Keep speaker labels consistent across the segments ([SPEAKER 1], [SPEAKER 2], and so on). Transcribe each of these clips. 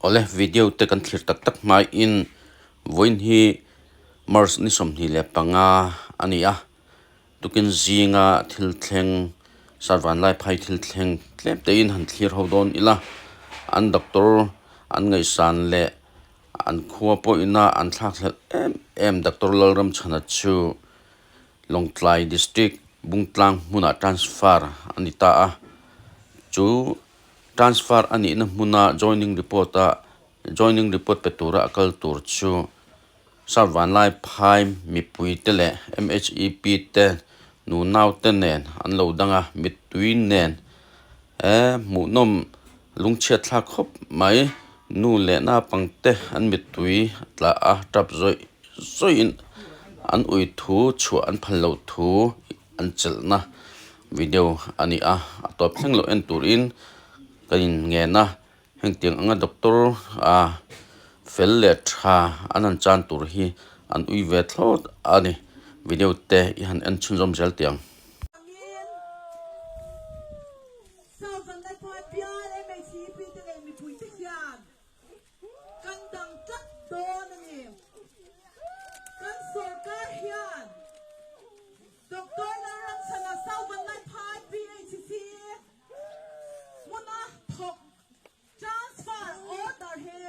[SPEAKER 1] Awle video te kan thlir tak tak hmaiin vawiin hi March ni 25 a ni a, tukin zinga thil thleng Sarvanlaiphai thil thleng tlem tein han thlir ho dawn ila an doctor an ngaihsan leh an khua pawhina an thlakhlelh em em Doctor Lalramchhana chu Lawngtlai District Bungtlang hmunah transfer a ni ta a, chu Transfer a nihna hmuna joining report a joining report pe tura a kal tur chu Sarvanlai phai mipui te leh MHEP te nunau te nen an lo dang a, mittui nen eh hmuhnawm lungchhiat thlak khawp mai. Nu leh naupang te an mittui a tla a, tap zawih zawihin an ui thu chhuah an phal loh thu an chelhna video a ni a, a tawp thleng loh en turin ka in ngen a, hengtiang anga doctor ah fel leh tha an han chan tur hi an ui ve thlawt a ni, video te i han en chhunzawm zel teh ang.
[SPEAKER 2] Kan dang tlat dawn a ni. Kan sorkar hian Doctor Lalramchhana Sauvanlaiphai PHC hmuna thawk transfer order hi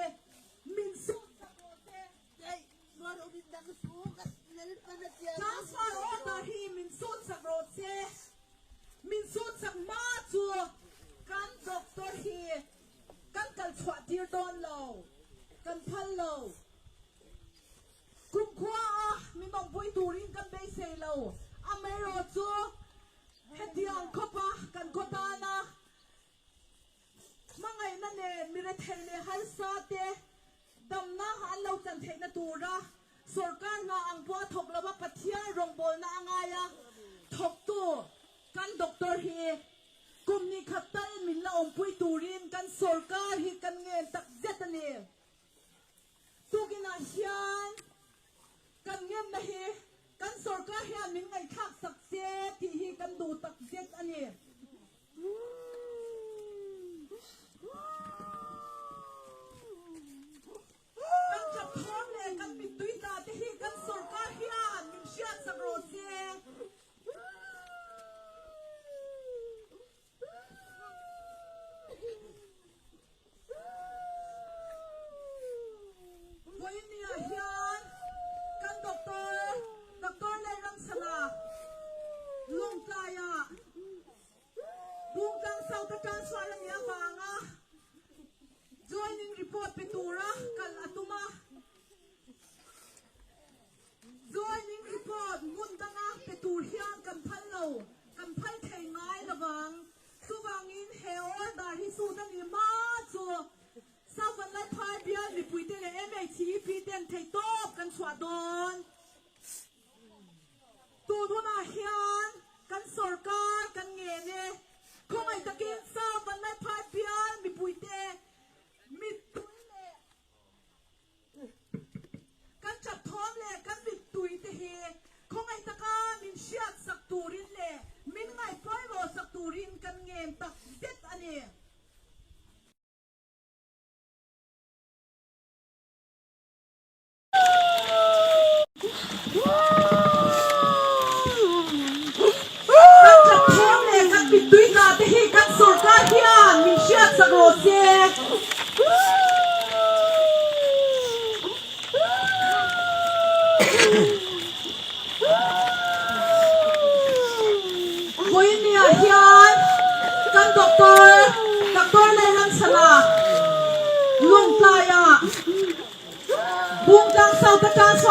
[SPEAKER 2] min sut sak rawh se. Transfer order hi min sut sak rawh se. Min sut sak hma chu kan doctor hi Kan kal chhuah tir dawn lo, kan phal lo. Kumkhua a min awmpui turin kan beisei lo. Amaherawhchu hetiang khawpa kan khaw tana hmangaihna nen mi rethei leh harsa te damna an lo chan theihna tura sorkar hna ang pawh a thawk lova Pathian rawngbawlna a ngai a thawktu kan doctor hi Kum ni khat tal min la awmpui turin kan sorkar hi kan ngen tak zet a ni. Tukinah hian kan ngenna hi kan sorkar hian min ngaihthlak sak se tih hi kan duh tak zet a ni. Kan tap thawm leh kan mittui tla te hi kan sorkar hian min hriat sak rawh se. Vawinia hian kan doctor, Doctor Lalramsanga, Lawngtlaiah Bungtlang South a transfer a nih avanga joining report pe tura kal a tum a. Joining report hmun danga pe tur hian kan phal lo, kan phal thei ngai lovang. Chuvangin he order hi sut a nih hma chu South Vanlaiphai bial mipuite leh MHEP ten theihtawp kan chhuah dawn. Tun hunah hian kan sorkar kan ngen e, khawngaih takin South Vanlaiphai bial mipuite mittui leh Kan tap thawm leh kan mittui te hi khawngaih taka min hriat sak turin leh min ngaihpawimawh sak turin kan ngen tak zet a ni. Kan tap thawm leh kan mittui tla te hi kan sorkar hian min hriat sak rawh se. Vawinia hian kan doctor, Doctor Lalramchhana Lawngtlaiah Bungtlang South a transfer.